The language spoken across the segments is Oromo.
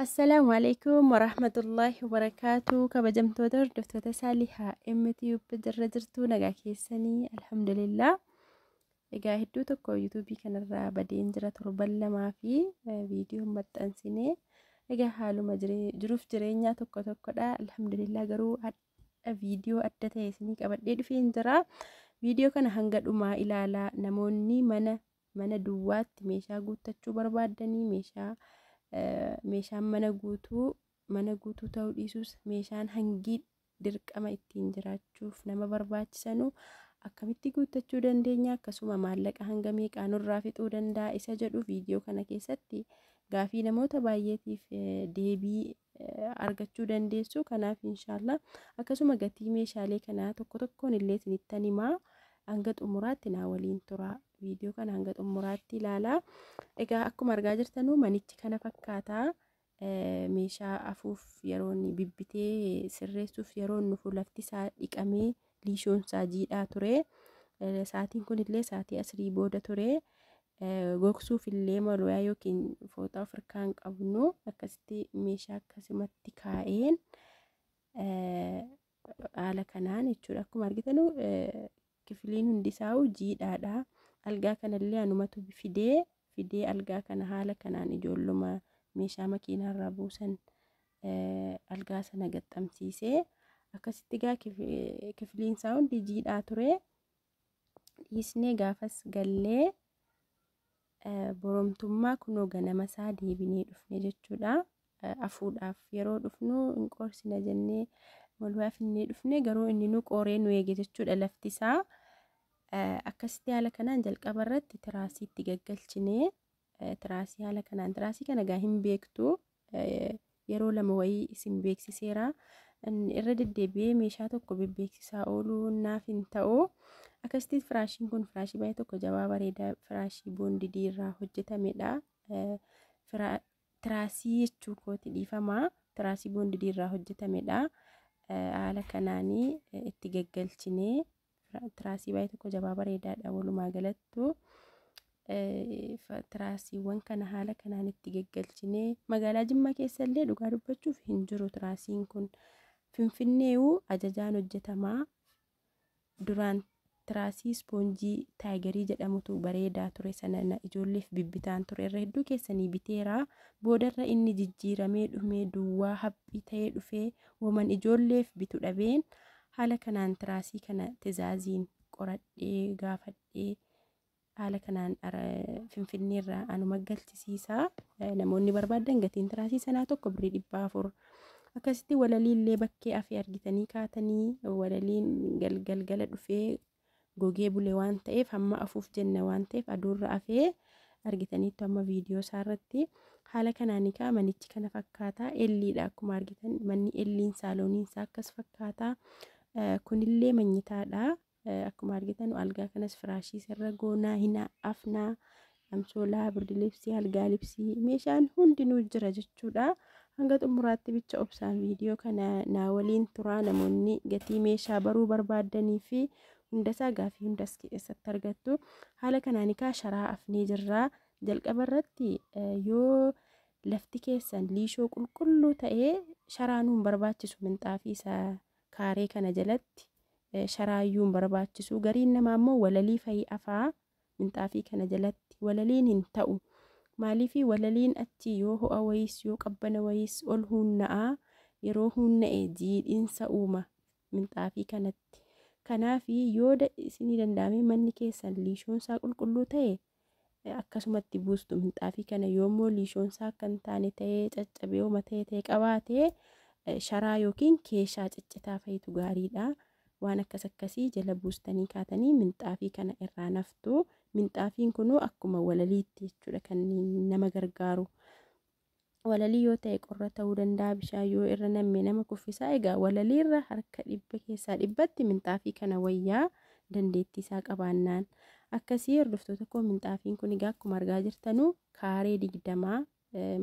Assalaamu alaikum warahmatullahi wabarakaatu. Kabajamtoota hordoftoota Saalihaa MTV jirra jirtu, nagaa keessanii? Alhamdulillah. Egaa hedduu tokko yuutuubii kanarraa badeen jira, torban 2 fi viidiyoo maxxansinee. Egaa haaluma jiruuf jireenyaa tokko tokkodha. Alhamdulillah, garuu viidiyoo adda ta'e isinii qabadhee dhufeen jira. Viidiyoo kana hanga dhumaa ilaalaa. Namoonni mana duwwaatti meeshaa guuttachuu barbaaddanii, meeshaa meeshaan mana guutuu, mana guutuu ta'uu dhiisus, meeshaan hangii dirqama ittiin jiraachuuf nama barbaachisanu akkamitti guuttachuu dandeenya, akkasuma maallaqa hanga meeqaa nurraa fixuu danda'a isa jedhu viidiyoo kana keessatti gaafii namoota baay'eetiif deebii argachuu dandeessu. Kanaaf inshaallah akkasuma gatii meeshaalee kanaa tokko tokkoon illee isinittan himaa, hanga xumuraatti naa waliin tura. Viidiyoo kana hanga xumuraatti ilaalaa. Egaa akkuma argaa jirtanuu manichi kana fakkaataa. Meeshaa afuuf yeroo inni bibbitee sirreessuuf yeroo nufu lafti isaa dhiqamee liishoon isaa jiidhaa ture. Sa'aatiin kunillee sa'aatii asrii booda ture. Gogsuuf illee maluyaa yookiin fooxaa of harkaa hin qabnu, akkasitti meeshaa akkasumatti kaa'een haala kanaan jechuudha. Akkuma argitanu kifiliin hundisaa jiidhaadha. Algaa kanallee anumatu fidee algaa kana haala kanaan ijoolluma meeshaa makiinaarraa buusan algaa sana gaxxamsiisee akkasitti gaa kifiliin isaa hundi jiidhaa ture. Dhiisnee gaafas gallee boromtummaa kunoo ganama isaa deebinee dhufne jechuudha. Afuudhaaf yeroo dhufnu hin qoorsina jennee walwaa finnee dhufne, garuu inni nu qooree nu eege jechuudha lafti isaa. Akkasitti haala kanaan jalqaba irratti tiraasiitti gaggalchinee, tiraasii haala kanaan, tiraasii kana gaa hin beektu, yeroo 2 wayii isin beeksiseera. Irra deddeebi'ee meeshaa tokko bebbeeksisaa ooluu naaf hin ta'u. Akkasitti firaashiin kun firaashii baay'ee tokko jabaa bareedaa firaashii boondidii irraa hojjetamedha. Tiraasii jechuu kooti, dhiifamaa, tiraasii boondidii irraa hojjetamedha. Haala kanaanii itti gaggalchinee tiraasii baay'ee tokko jabaa bareedaadha. Walumaa galattu tiraasiiwwan kana haala kanaan itti gaggalchinee, magaalaa Jimmaa keessa illee dhugaa dubbachuuf hin jiru tiraasiin kun. Finfinnee'uu ajajaan hojjetamaa. Duraan tiraasii ispoonjii taayigarii jedhamutu bareedaa ture, sana ijoolleef bibbitaan ture, irra hedduu keessanii biteera. Boodarra inni jijjiiramee dhumee duwwaa haphii ta'ee dhufee woman ijoolleef bitu dhabeen haala kanaan tiraasii kana tizaaziin qoradhee gaafadhee haala kanaan Finfinneerraa anuma galchisiisaa. Namoonni barbaadan gatiin tiraasii sanaa tokko birrii 400. Akkasitti walaliillee bakkee afee argitanii kaatanii, walaliin galgala dhufee gogee bule waan ta'eef, hamma afuuf jenna waan ta'eef aduurra afee argitaniittu amma viidiyoo isaarratti. Haala kanaan egaa manichi kana fakkaata. Elliidha akkuma argitan, manni elliin saalooniin isaa akkas fakkaata. Kunillee manyitaadha. Akkuma argitan algaa kanas firaashii sirra goonaa hin afnaa, amsoolaa, birdilibsii, algaa libsii, meeshaan hundinuu jira jechuudha. Hanga xumuraatti bicha obsaan viidiyoo kana naa waliin turaa. Namoonni gatii meeshaa baruu barbaaddanii fi hundasaa gaafii hundas keessatti argattu. Haala kanaan egaa sharaa afnee jirra. Jalqaba irratti yoo lafti keessan liishoo qulqulluu ta'ee sharaa nuun barbaachisu, minxaafii isaa kaaree kana jalatti sharaayyuu hin barbaachisu. Gariin namaa immoo walalii fa'i afaa minxaafii kana jalatti, walaliin hin ta'u. Maaliif? Walaliin achi yoo ho'a wayiis yoo qabbana wayiis ol huunna'aa, yeroo huunna'e jiidhinsa uuma minxaafii kanatti. Kanaaf yoo isinii danda'ame manni keessan liishoon isaa qulqulluu ta'e akkasumatti buustu minxaafii kana. Yoommoo liishoon isaa akka hin taane ta'ee caccabee homa ta'e qabaate, sharaa yookiin keeshaa ciccitaa fa'itu gaariidha. Waan akkas akkasii jala buustanii kaatanii minxaafii kana irraa naftu. Minxaafiin kunuu akkuma walaliitti jechuudha kan nama gargaaru. Walalii yoo ta'e qorra ta'uu danda'a, bishaan yoo irra namme nama kuffisaa. Egaa walaliirra harka 100 keessaa 100tti minxaafii kana wayyaa, dandeettii isaa qabaannaan. Akkasii hordoftoota koo, minxaafiin kun egaa akkuma argaa jirtanuu kaaree 20,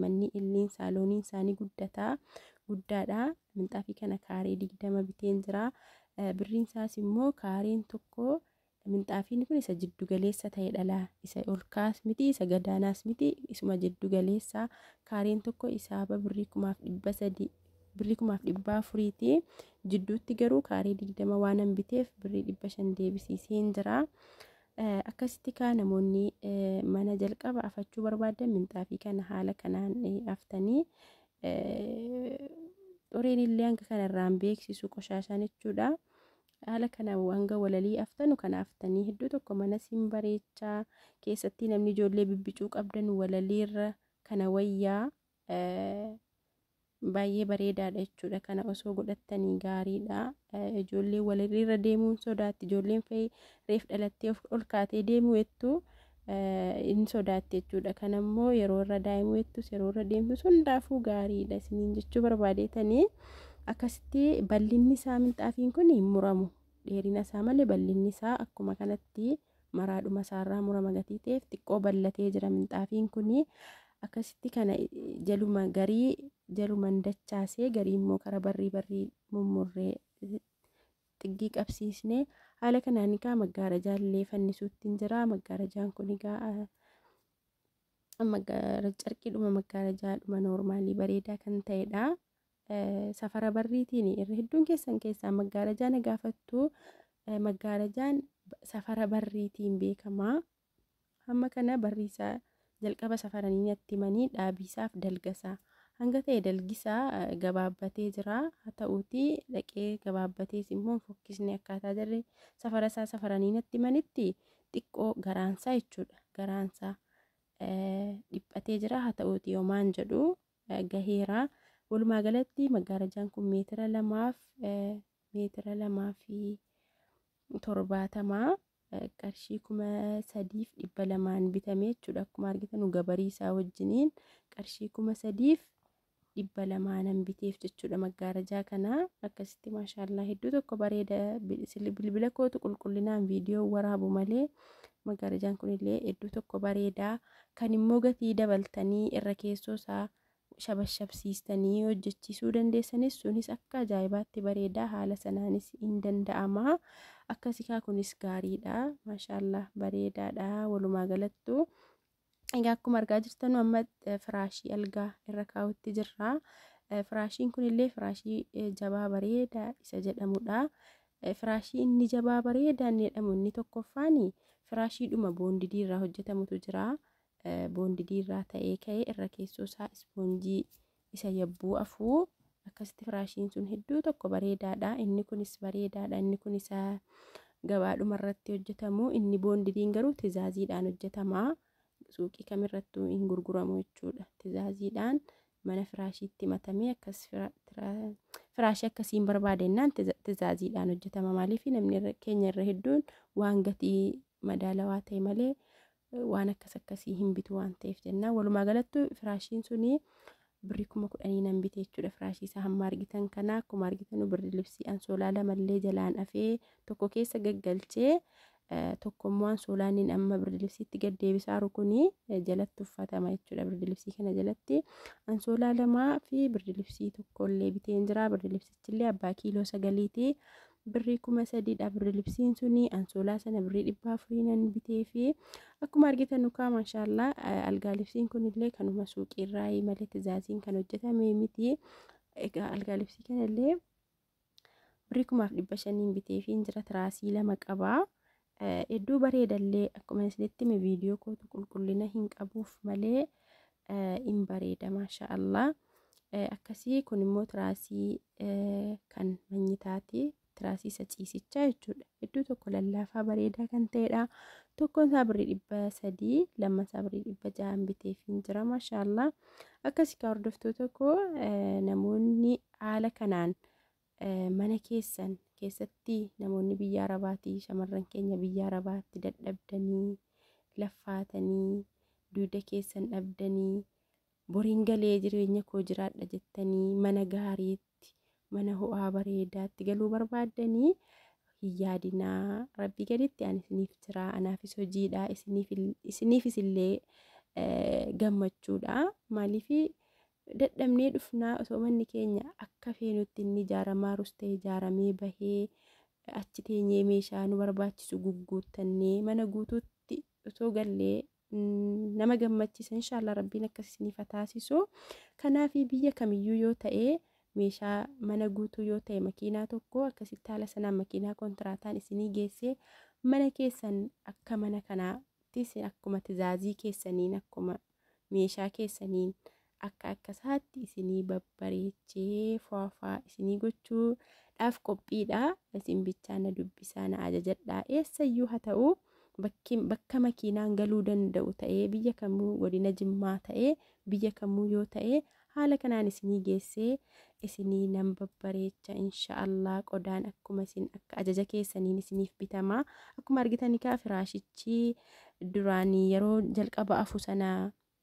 manni illiin saalooniin isaanii guddataa guddaadha. Minxaafii kana kaaree 20 biteen jira. Birriin isaas immoo kaareen tokko Minxaafiin kun isa jiddu galeessa ta'e dhala. Isa ol kaas miti, isa gadaanaas miti, isuma jiddu galeessa. Kaareen tokko isaaba birrii 1300, birrii 1400ti. Jidduutti garuu kaaree 20 waan biteef birrii 500 deebisiiseen jira. Akkasitti kaa namoonni mana jalqaba afachuu barbaadan minxaafii kana haala kanaan aftanii, xureen illee hanga kanarraan beeksisu qoshaashaan jechuudha. Haala kana hanga walalii aftanu kana aftanii hedduu tokko mana siin bareechaa. Keessatti namni ijoollee bibbicuu qabdan walaliirra kana wayyaa, baay'ee bareedaadha jechuudha. Kana osoo godhattanii gaariidha. Ijoollee walaliirra deemuun sodaatti. Ijoolleen fa'i reef dhalattee ol kaatee deemuu jettu hin sodaatti jechuudha. Kana immoo yeroo irra daa'imuu jettus, yeroo irra deemtus, hundaafuu gaariidha isiniin jechuu barbaadeetanii. Akkasitti bal'inni isaa minxaafiin kun hin muramu. Dheerina isaa malee bal'inni isaa akkuma kanatti maraadhuma isaarraa murama gatii ta'eef xiqqoo bal'atee jira minxaafiin kun. Akkasitti kana jaluma garii jaluman dachaasee, garii immoo kara barrii barrii mummurree xiggii qabsiisnee haala kanaan egaa maggaarajaallee fannisuutti hin jira. Maggaarajaan kun egaa carqiidhuma maggaarajaadhuma noormaalii bareedaa kan ta'edha. Safara barriitiin irra hedduun keessan keessaa maggaarajaa na gaafattu. Maggaarajaan safara barriitiin beekama. Hamma kana barriisaa jalqaba safaranii natti himanii, dhaabiisaaf dalgasaa hanga ta'e dalgisaa gabaabbatee jira. Haa ta'uutii dhaqee gabaabbatees immoo fokkisne, akkaataa jarri safara isaa safaranii natti himanitti xiqqoo garaansaa jechuudha. Garaansaa dhiphatee jira. Haa ta'uutii homaan jedhu, gaheera. Walumaa galatti maggaarajaan kun meetira lamaaf 2.70 meetira qarshii 3200n bitame jechuudha. Akkuma argitan gabarii isaa wajjiniin qarshii 3200n biteef jechuudha maggaarajaa kana. Akkasitti maashaallaa hedduu tokko bareeda. Bilbila kootu qulqullinaan viidiyoo waraabu malee maggaarajaan kunillee hedduu tokko bareeda. Kan immoo gatii dabaltanii irra keessoo isaa shabashabsiistanii hojjechiisuu dandeessanis sunis akka ajaa'ibaatti bareeda. Haala sanaanis hin danda'ama. Akkasikaa kunis gaariidha. Maashaallaa bareedaadha walumaa galattu. Egaa akkuma argaa jirtan amma firaashii algaa irra kaa'utti jirra. Firaashiin kunillee firaashii jabaa bareedaa isa jedhamudha. Firaashii inni jabaa bareedaa inni jedhamu inni tokkoffaan firaashiidhuma boondidii irraa hojjetamutu jira. Boondidii irraa ta'ee ka'ee irra keessoo isaa ispoonjii isa yabbuu afuu, akkasitti firaashiin sun hedduu tokko bareedaadha. Inni kunis bareedaadha. Inni kun isa gabaadhuma irratti hojjetamu. Inni boondidiin garuu tizaaziidhaan hojjetama. Suuqii kamirrattuu hin gurguramu jechuudha. Tizaaziidhaan mana firaashiitti matamee akkas firaashii akkasiin barbaadennaan tizaaziidhaan hojjetama. Maaliif namni keenya irra hedduun waan gatii madaalawaa ta'e malee waan akkas akkasii hin bitu waan ta'eef jennaan. Walumaa galatti firaashiin suni birrii 10,000 nan bite jechuudha. Firaashii isaa hamma argitan kana akkuma argitan birri libsii ansoolaa lamallee jalaan afee tokko keessa gaggalchee, tokko immoo ansoolaan inni amma birdi libsiitti gad deebisaaru kuni jalatti uffatama jechuudha. Birdi libsii kana jalatti ansoolaa lamaa fi birdi libsii tokkollee biteen jira. Birdi libsichillee abbaa kiiloo 9ti. Birrii 3000dha birdi libsiin suni. Ansoolaa sana birrii 400 nan bitee fi akkuma argitan nukaa maashaallaa algaa libsiin kunillee kanuma suuqiirraa malee tizaaziin kan hojjetame miti. Egaa algaa libsii kanallee birrii 1500n bitee fi jira. Tiraasii lama qabaa. Hedduu bareedallee, akkuma isinitti hime viidiyoo kootu qulqullina hin qabuuf malee hin bareeda, maasha Allah. Akkasii kun immoo tiraasii kan manyitaati. Tiraasii isa ciisichaa jechuudha. Hedduu tokko lallaafaa bareedaa kan ta'edha. Tokkoon isaa birrii 300, lamman isaa birrii 600n biteef hin jira, maasha Allah. Akkasii kan hordoftoota koo, namoonni haala kanaan mana keessan keessatti, namoonni biyya arabaatii, shamarran keenya biyya arabaatti dadhabdanii laffaatanii duuda keessan dhabdanii, boriin galee jireenya koo jiraadha jettanii mana gaariitti, mana ho'aa bareedaatti galuu barbaaddanii hin yaadinaa. Rabbii gaditti ani isiniif jira, anaafis hojiidha, isiniifis illee gammachuudha. Maaliif dadhabnee dhufnaa osoo manni keenya akka feenutti inni ijaaramaarus ta'e ijaaramee bahee Achi teenyee meeshaa nu barbaachisu gugguuttannee mana guutuutti osoo gallee nama gammachiisa. Inshaallah rabbiin akkas isiniif haa taasisu. Kanaaf biyya kamiyyuu yoo ta'e, meeshaa mana guutuu yoo ta'e, makiinaa tokko akkasitti haala sanaan makiinaa kontiraataan isinii geessee mana keessan akka mana kanaattis akkuma tizaazii keessaniin, akkuma meeshaa keessaniin akka akkasaatti isinii babbareechee fo'afaa isinii gochuudhaaf qophiidha. Isin bichaa na dubbisaa, na ajajadhaa. Eessayyuu haa ta'u, bakka makiinaan galuu danda'u ta'ee, biyya kamuu, godina Jimmaa ta'ee biyya kamuu yoo ta'e, haala kanaan isinii geessee isinii nan babbareecha inshaallah. Qodaan akkuma isin akka ajaja keessaniin isiniif bitama. Akkuma argitan kaa firaashichi duraanii yeroo jalqaba afu sana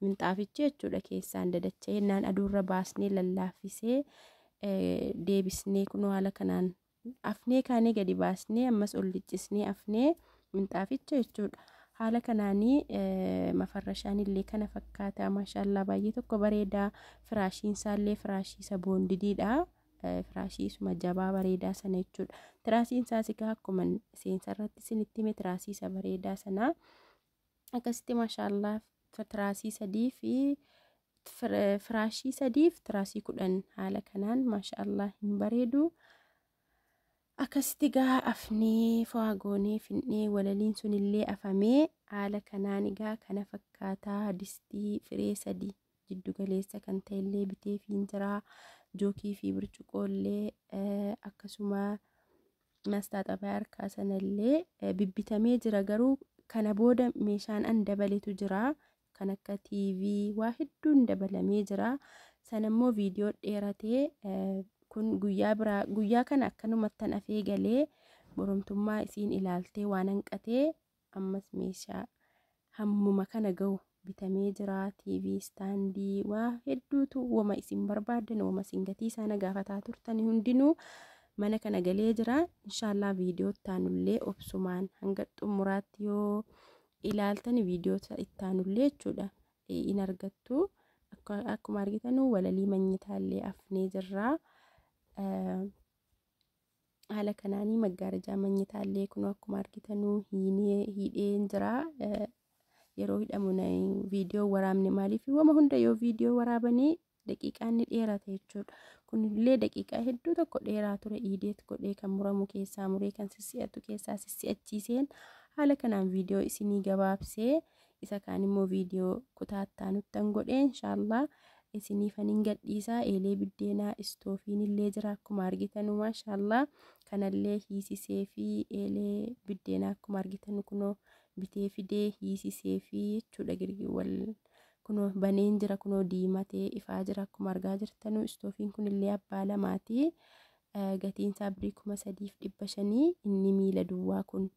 minxaafichi jechuudha keessaan dadacha'ee naan aduurra baasnee lallaaffisee deebisnee kunoo haala kanaan afnee kaanee gadi baasnee ammas ol lixxisnee afnee minxaaficha jechuudha. Haala kanaanii mafarrashaan illee kana fakkaata. Maashaallaa, baay'ee tokko bareedaa. Firaashiin isaallee firaashii isa boondidiidha. Firaashii isuma jabaa bareedaa sana jechuudha. Tiraasiin isaas egaa akkuma seensa irratti isinitti hime tiraasii isa bareedaa sana. Akkasitti maashaallaa tiraasii 3 fi firaashii 3 fi tiraasii 10 haala kanaan maashaallaa hin bareedu. Akkasitti gaa afnee fo'aa goonee finnee walaliin sunillee afamee haala kanaan egaa kana fakkaataa. Distii firee 3 jiddu galeessa kan ta'ellee bitee fi jira. Jookii fi burcuqqoollee akkasuma mastaaxabaa harkaa sanallee bibbitamee jira, garuu kana booda meeshaan an dabaletu jira. Kan akka TV waa hedduun dabalamee jira. Sanammoo viidiyoo dheeratee kun guyyaa biraa, guyyaa kana akkanumattan afee galee boromtummaa isiin ilaaltee waan hanqatee ammas meeshaa hammuma kana ga'u bitamee jira. TV istaandii waa hedduutu, wama isin barbaaddan, wama isin gatii isaana gaafataa turtan hundinuu mana kana galee jira. Inshaallah viidiyoo ittaanullee obsumaan hanga xumuraatti yoo ilaaltan viidiyoo ittaanullee jechuudha in argattu. Akkuma argitan walalii manyitaallee afnee jirra. Haala kanaanii maggaarajaa manyitaallee kun akkuma argitanuu hidheen jira. Yeroo hidhamu viidiyoo waraabne, maaliif wama hunda yoo viidiyoo waraabanii daqiiqaan ni dheerata jechuudha. Kunillee daqiiqaa hedduu tokko dheeraa ture. Iideet godhee kan muramu keessaa muree kan sissi'atu keessaa sissi'achiiseen haala kanaan viidiyoo isinii gabaabsee isa kaan immoo viidiyoo kutaa ittaanuttan godhee inshaallah isiniif hin gadhiisaa. Eelee biddeenaa istoofiin illee jira akkuma argitanu maashaallaa, kanallee hiisisee fi eelee biddeenaa akkuma argitanu kunoo bitee fidee hiisisee fi jechuudha. Girgiwwal kunoo baneen jira, kunoo diimatee ifaa jira akkuma argaa jirtanu. Istoofiin kunillee abbaa lamaati. Gatiin isaa birrii 3500. Inni miila duwwaa kun,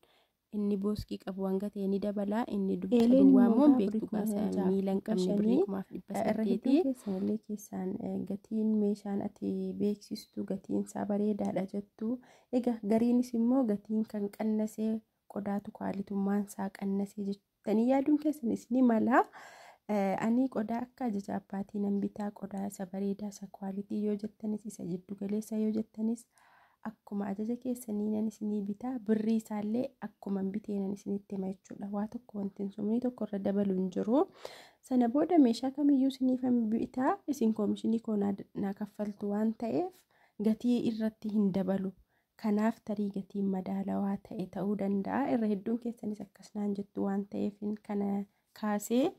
inni booskii qabu hanga ta'e ni dabala. Inni duwwaa immoo beektu miila hin qabne birrii 1800. Keessanillee keessaan gatiin meeshaan ati beeksistu gatiin isaa bareedaadha jettu. Egaa gariinis immoo gatiin kan qannasee qodaatu kwaalitummaan isaa qannasee jettanii yaaduun keessanis ni mala. Ani qodaa akka ajaja abbaatii nan bitaa. Qodaa isa bareedaa isa kwaalitii yoo jettanis, isa jiddu galeessa yoo jettanis, akkuma ajaja keessanii nan isinii bitaa. Birrii isaallee akkuma bitee nan isinitti hima jechuudha. Waa tokko wanti sumni tokko irra dabalu hin jiru. Sana booda meeshaa kamiyyuu isiniifan bitaa, isin koomishinii koo naa kaffaltu waan ta'eef gatii irratti hin dabalu. Kanaaf tarii gatiin madaalawaa ta'e ta'uu danda'a. Irra hedduun keessanis akkas naan jettu waan ta'eef kana kaasee.